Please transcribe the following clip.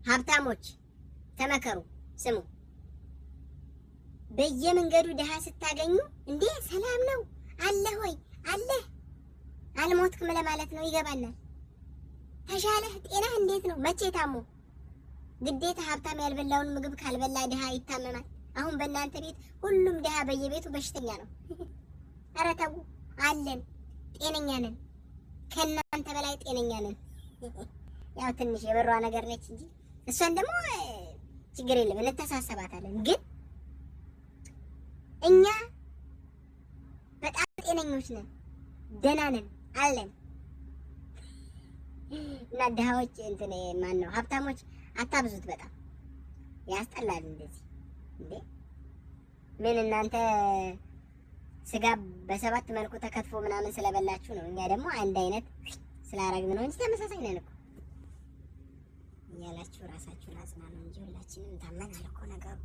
ሀብታሞች ተመከሩ፣ ስሙ። በየመንገዱ ድሃ ስታገኙ እንዴ ሰላም ነው አለ ሆይ አለህ አልሞትክም ለማለት ነው። ይገባናል። ተሻለህ፣ ጤናህ እንዴት ነው? መቼ ታሞ ግዴታ ሀብታም ያልበላውን ምግብ ካልበላ ድሃ ይታመማል። አሁን በእናንተ ቤት ሁሉም ድሃ በየቤቱ በሽተኛ ነው። ኧረ ተው፣ አለን፣ ጤነኛ ነን። ከእናንተ በላይ ጤነኛ ነን። ያው ትንሽ የበሯ ነገር ነች እንጂ እሷን ደግሞ ችግር የለም እንተሳሰባታለን። ግን እኛ በጣም ጤነኞች ነን፣ ደህና ነን፣ አለን። እና ድሃዎች እንትን ማን ነው ሀብታሞች አታብዙት፣ በጣም ያስጠላል። እንደዚህ እንዴ ምን እናንተ ስጋ በሰባት መልኩ ተከትፎ ምናምን ስለበላችሁ ነው። እኛ ደግሞ አንድ አይነት ስላረግን ነው እንጂ ተመሳሳይ ነን እኮ እያላችሁ ራሳችሁን አጽናኑ እንጂ ሁላችንም ታመናል እኮ ነገሩ።